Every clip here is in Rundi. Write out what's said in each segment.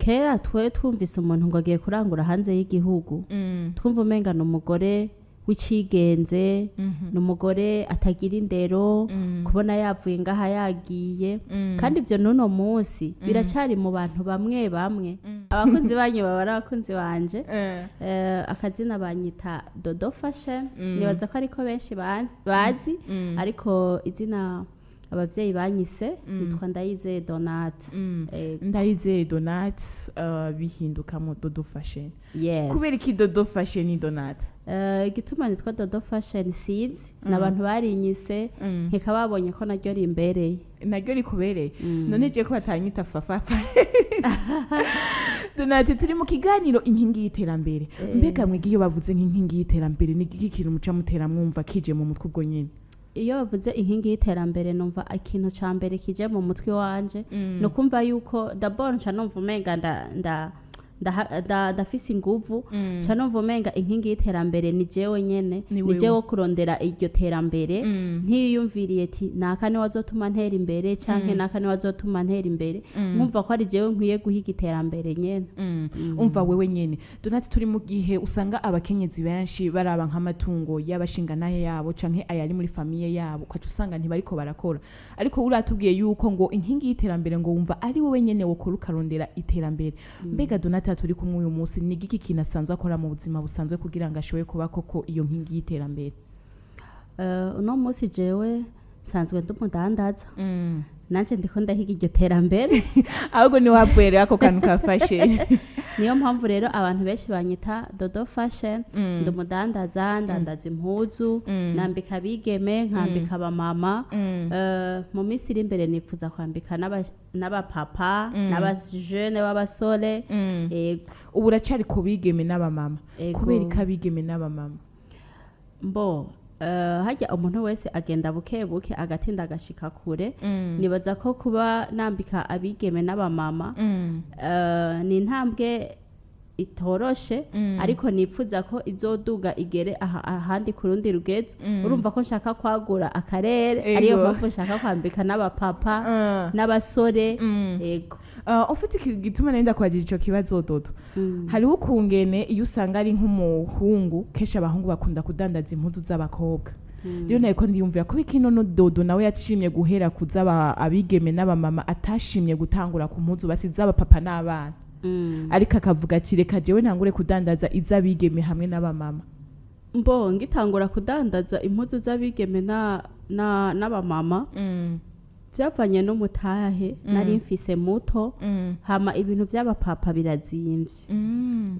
Kera twe twumvise umuntu ngo agiye kurangura hanze y'igihugu, twumva umenga ni umugore w'icigenze, ni umugore atagira indero, kubona yavuye ngaha yagiye. Kandi ibyo n'uno munsi biracari mu bantu bamwe bamwe. Abakunzi banyu baba ari abakunzi banje. Akazina banyita Dodo Fashion. Nibaza ko ariko benshi bazi, ariko izina abavyeyi banyise nitwa Ndayizeye Donate. Ndayizeye Donate, bihindukamo Dodo Fashion. Yes. Kubera iki Dodo Fashion, Donate? Igituma nitwa Dodo Fashion sinzi, ni abantu barinyise, nkeka babonye ko naryo rimbereye. Naryo rikubereye. None je ko batanyita Fafafa? Donate, turi mu kiganiro Inkingi y'Iterambere. Mbega mwebwe, iyo bavuze nk'inkingi y'iterambere, ni igiki kintu muca mutera mwumva kije mu mutwe ubwo nyene? Iyo bavuze inkingi y'iterambere, numva ikintu ca mbere kije mu mutwe wanje ni ukumva yuko d'abord nca numva umenga ndafise inguvu. Nca numva umenga inkingi y'iterambere ni jewe nyene. Ni ni wewe. Jewe kurondera iryo terambere, ntiyumviriye ati naka niwe azotuma ntera imbere canke naka niwe azotuma ntera imbere. Nkumva ko ari jewe nkwiye guhiga iterambere nyene. Umva wewe nyene. Donate, turi mu gihe usanga abakenyezi benshi baraba nk'amatungo y'abashinganahe yabo canke ayari muri famille yabo, ukaca usanga ntibariko barakora. Ariko uratubwiye yuko ngo inkingi y'iterambere ngo wumva ari wowe nyene wokora ukarondera iterambere. Mbega Donate turi kumwe uyu munsi, ni igiki kintu asanzwe akora mu buzima busanzwe kugira ngo ashobore kuba koko iyo nkingi y'iterambere? Uno munsi jewe nsanzwe ndi umudandaza, nanje ndiko ndahiga iryo terambere. Ahubwo niho havuye rero ako kantu ka fashion. Niyo mpamvu rero abantu benshi banyita Dodo Fashion. Ndi umudandaza, ndandaza impuzu, nambika abigeme, nkambika abamama. Mu minsi iri imbere nifuza kwambika n'abapapa n'abajene b'abasore. Ego. Ubu uracari ku bigeme n'abamama? Ego. Kubera ko abigeme n'abamama? Mbo harya umuntu wese agenda buke buke, agatinda agashika kure. Nibaza ko kuba nambika abigeme n'abamama ni intambwe itoroshe, ariko nifuza ko izoduga igere ahandi ku rundi rugezo. Urumva ko nshaka kwagura akarere, ariyo mpamvu nshaka kwambika n'abapapa n'abasore. Ego. Ufite iki gituma nenda kwagirira ico kibazo, Dodo? Hariho ukungene iyo usanga ari nk'umuhungu, kenshi abahungu bakunda kudandaza impuzu z'abakobwa. Rero nariko ndiyumvira kuba ikino no Dodo nawe yashimye guhera kuzaba abigeme n'abamama, atashimye gutangura ku mpuzu basi z'abapapa n'abana, ariko akavuga ati reka jewe ntangure kudandaza iz'abigeme hamwe n'abamama. Mbo ngitangura kudandaza impuzu z'abigeme n'abamama, byavanye n'umutahe nari mfise muto, hama ibintu by'abapapa birazimvye.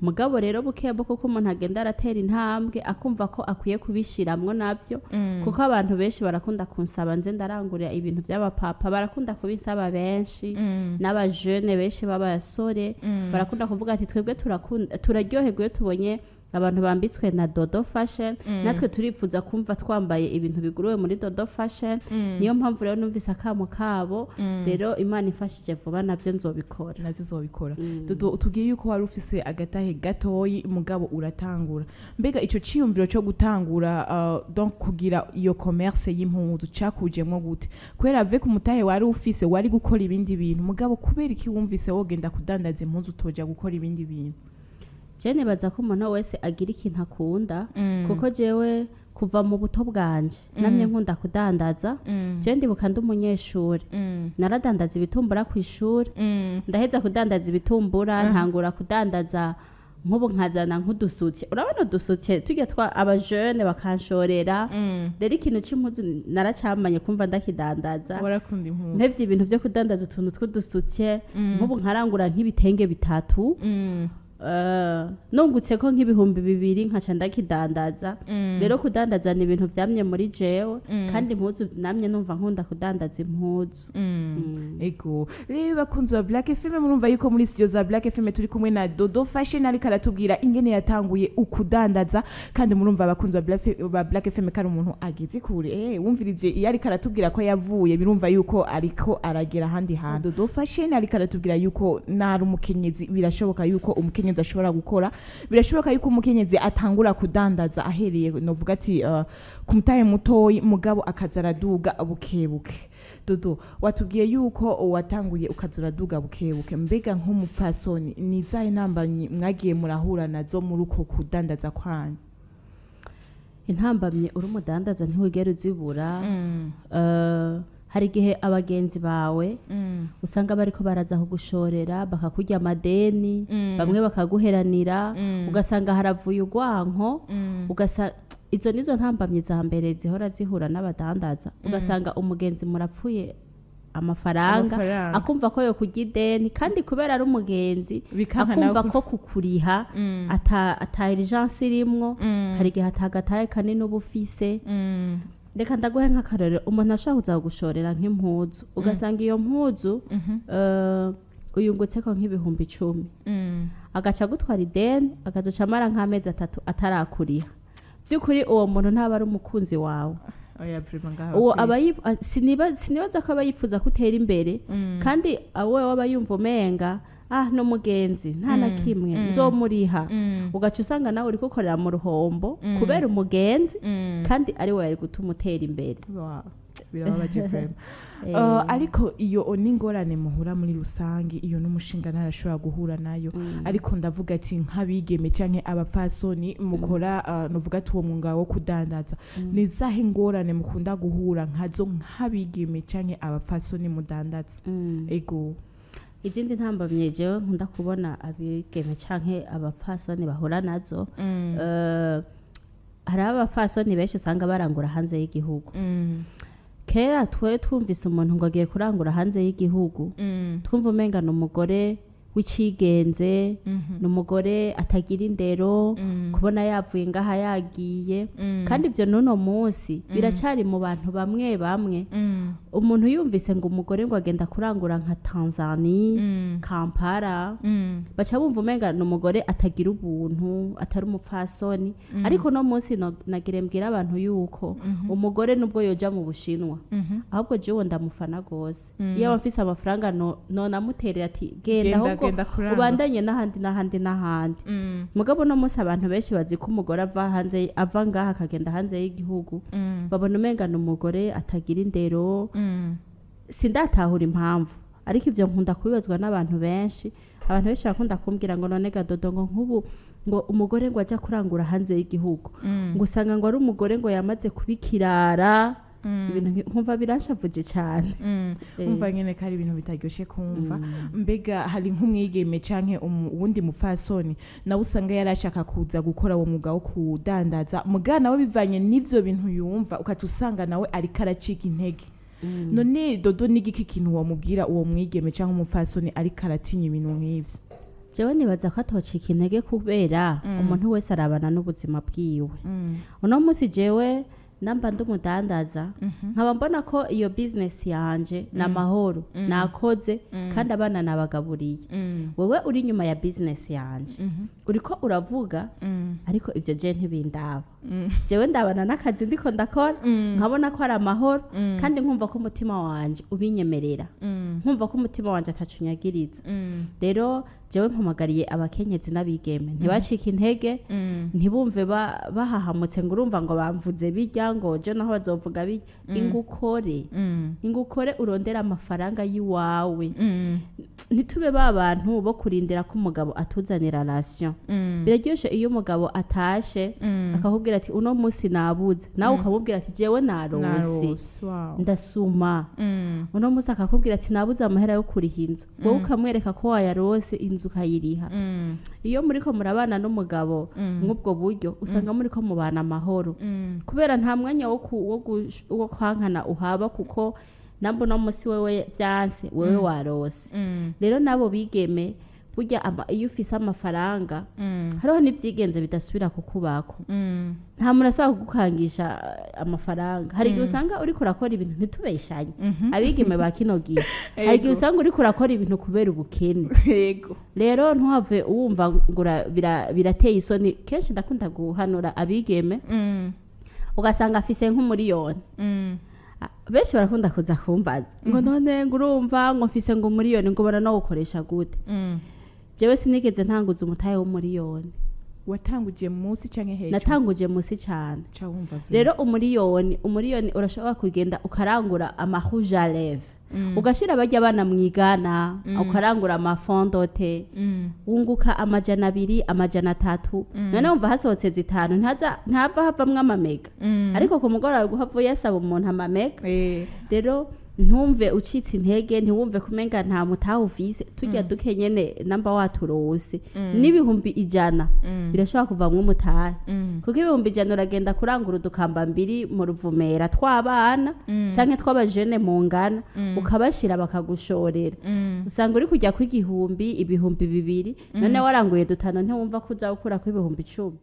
Mugabo rero buke buke, kuko umuntu agenda aratera intambwe, akumva ko akwiye kubishiramwo navyo, kuko abantu benshi barakunda kunsaba nze ndarangurira ibintu by'abapapa, barakunda kubinsaba benshi, n'abajene benshi b'abasore barakunda kuvuga ati twebwe turakunda, turaryoherwa iyo tubonye abantu bambitswe na Dodo Fashion, natwe turifuza kumva twambaye ibintu biguriwe muri Dodo Fashion. Niyo mpamvu rero numvise akamo kabo. Rero Imana ifashije vuba navyo nzobikora. Navyo uzobikora. Dodo, utubwiye yuko wari ufise agatahe gatoyi, mugabo uratangura. Mbega ico ciyumviro co gutangura, donc kugira iyo commerce y'impuzu, cakujemwo gute? Kubera ave ku mutahe wari ufise wari gukora ibindi bintu, mugabo kubera iki wumvise wogenda kudandaza impuzu, utoja gukora ibindi bintu? Je nibaza ko umuntu wese agira ikintu akunda, kuko jewe kuva mu buto bwanje namye nkunda kudandaza. Je ndibuka ndi umunyeshuri, naradandaza ibitumbura ku ishuri. Ndaheza kudandaza ibitumbura, ntangura kudandaza nk'ubu nkazana nk'udusutse, urabona udusutse tujya twa abajene, bakanshorera. Rero ikintu c'impuzu naracamanye kumva ndakidandaza. Warakunda impuzu. Mpevye ibintu vyo kudandaza utuntu tw'udusutse, nk'ubu nkarangura nk'ibitenge bitatu, nungutse ko nk'ibihumbi 2, nkaca ndakidandaza. Rero kudandaza ni ibintu vyamye muri jewe, kandi impuzu namye numva nkunda kudandaza impuzu. Ego rero, bakunzi ba Black FM, murumva yuko muri studio za Black FM turi kumwe na Dodo Fashion, ariko aratubwira ingene yatanguye ukudandaza. Kandi murumva, abakunzi ba Black FM, ko ari umuntu ageze kure. Wumvirije iyo ariko aratubwira ko yavuye, birumva yuko ariko aragera ahandi hantu. Dodo Fashion ariko aratubwira yuko nari umukenyezi, birashoboka yuko umukenyezi ashobora gukora, birashoboka yuko umukenyezi atangura kudandaza ahereye novuga ati ku mutahe mutoyi, mugabo akaza araduga buke buke. Dodo, watubwiye yuko watanguye ukaza uraduga bukebuke. Mbega nk'umupfasoni, ni izahe ntambamyi mwagiye murahura nazo muri uko kudandaza kwanyu? Intambamye, uri umudandaza ntiwigera uzibura. Hari igihe abagenzi bawe usanga bariko baraza kugushorera, bakakurya amadeni, bamwe bakaguheranira, ugasanga haravuye urwanko. Izo nizo ntambamyi za mbere zihora zihura n'abadandaza. Ugasanga umugenzi murapfuye amafaranga, Amafaranga. akumva ko yo kurya ideni, kandi kubera ari umugenzi Bikanka akumva nawe ko kukuriha ata urgence irimwo. Hari igihe atagataye kanini uba ufise. Reka ndaguhe nk'akarorero: umuntu ashobora kuza kugushorera nk'impuzu, ugasanga iyo mpuzu uyungutseko nk'ibihumbi 10, agaca agutwara ideni, akazoca amara nk'amezi 3 atarakuriha. By'ukuri uwo muntu ntaba ari umukunzi wawe. Oya, vraiment, ngaha Uwo bakwiye. aba sinibaza ko aba yifuza ko utera imbere. Kandi wowe waba yumva umenga n'umugenzi, nta na kimwe, nzomuriha. Ugaca usanga nawe uri gukorera mu ruhombo kubera umugenzi, kandi ari we yari gutuma utera imbere. Wow, birababaje vraiment. Ariko iyo ni ingorane muhura muri rusange, iyo n'umushinga ntarashobora guhura nayo. Ariko ndavuga ati nk'abigeme canke abapfasoni mukora, nuvuga ati uwo mwuga wo kudandaza, ni zahe ngorane mukunda guhura nkazo nk'abigeme canke abapfasoni mudandaza? Ego. Izindi ntambamye jewe nkunda kubona abigeme canke abapfasoni bahura nazo, hari abapfasoni benshi usanga barangura hanze y'igihugu. Kera twe twumvise umuntu ngo agiye kurangura hanze y'igihugu, twumva umenga ni umugore w'icigenze, ni umugore atagira indero, kubona yavuye ngaha yagiye. Kandi ibyo n'uno munsi biracari mu bantu bamwe bamwe. Umuntu yumvise ngo umugore ngo agenda kurangura nka Tanzania, Kampala, baca bumva umenga ni umugore atagira ubuntu, atari umupfasoni. Ariko no munsi nagire mbwira abantu yuko umugore nubwo yoja mu Bushinwa, ahubwo jewe ndamufana gose. Iyo aba mfise amafaranga, no namuterera ati genda, Genda, ahubwo genda kurangura. ubandanye n'ahandi n'ahandi n'ahandi. Mugabo no munsi abantu benshi bazi ko umugore ava hanze, ava ngaha akagenda hanze y'igihugu, babona umenga ni umugore atagira indero. Sindatahura impamvu, ariko ibyo nkunda kubibazwa n'abantu benshi. Abantu benshi bakunda kumbwira ngo none ga Dodo, ngo nk'ubu ngo umugore ngo ajya kurangura hanze y'igihugu, ngo usanga ngo ari umugore ngo yamaze kubikirara. Ibintu nkumva biranshavuje cyane. Umva nyene ko ari ibintu bitaryoshe kumva. Mbega hari nk'umwigeme canke uwundi mupfasoni nawe usanga yari ashaka kuza gukora uwo mwuga wo kudandaza, muga nawe bivanye n'ivyo bintu yumva, ukaca usanga nawe ariko aracika intege? None Dodo, n'igiki kintu wamubwira uwo mwigeme canke umupfasoni ariko aratinya ibintu nk'ivyo? Jewe nibaza ko atocika intege, kubera umuntu wese arabana n'ubuzima bwiwe. Uno munsi jewe namba ndi umudandaza, nkaba mbona ko iyo business yanje ni amahoro, nakoze kandi abana nabagaburiye. Wewe uri inyuma ya business yanje, uriko uravuga, ariko ivyo je ntibindaba. Jewe ndabana n'akazi ndiko ndakora, nkabona ko ari amahoro, kandi nkumva ko umutima wanje ubinyemerera, nkumva ko umutima wanje atacunyagiriza. Rero jewe mpamagariye abakenyezi n'abigeme ntibacike intege, ntibumve bahahamutse ngo urumva ngo bamvuze bijya, ngo je naho bazovuga bijya. Ingukore, ingukore, urondere amafaranga y'iwawe. Ntitube ba bantu bo kurindira ko umugabo atuzanira ration. Biraryoshe iyo umugabo atashe akakubwira ati uno munsi nabuze, nawe ukamubwira ati jewe narose, Narose, wow. ndasuma. Uno munsi akakubwira ati nabuze amahera yo kuriha inzu, wowe ukamwereka ko wayarose, inzu ukayiriha. Iyo muriko murabana n'umugabo mw'ubwo buryo, usanga muriko mubana amahoro, kubera nta mwanya wo kwankana uhaba, kuko namba uno munsi wewe vyanse, wewe warose. Rero nabo bigeme, burya iyo ufise amafaranga, hariho n'ivyigenze bidasubira kukubako. Nta muntu asaba kugukangisha amafaranga. Hari igihe usanga uriko urakora ibintu, ntitubeshanye, abigeme ba kino gihe, hari igihe usanga uriko urakora ibintu kubera ubukene. Rero ntuhave wumva ngo birateye isoni. Kenshi ndakunda guhanura abigeme, ugasanga afise nk'umuriyoni. Benshi barakunda kuza kumbaza ngo none ngo urumva ngo mfise ngo umuriyoni, ngo ubona no gukoresha gute? Jewe sinigeze ntanguza umutahe w'umuriyoni. Watanguje munsi canke hejuru? Natanguje musi cyane. Ca wumva vuba. Rero umuriyoni urashobora kugenda ukarangura ama rouge à lèvres, ugashira barya abana mwigana, ukarangura ama fond de teint, wunguka 200, 300. None wumva hasohotse zitanu, ntaza ntava havamwo amamega? Ariko ku mugoroba guhavuye asaba umuntu amamega. Rero ntumve ucitse intege, ntiwumve kumenga nta mutahe ufise. Turya duke nyene namba waturose n'100,000 birashobora kuvamwo umutahe, kuko 100,000 uragenda kurangura udukamba mbiri mu Ruvumera tw'abana canke tw'abajene mungana, ukabashira bakagushorera. Usanga uri kujya ku 1000, 2000. None waranguye dutanu, ntiwumva ko uza gukurako 10,000?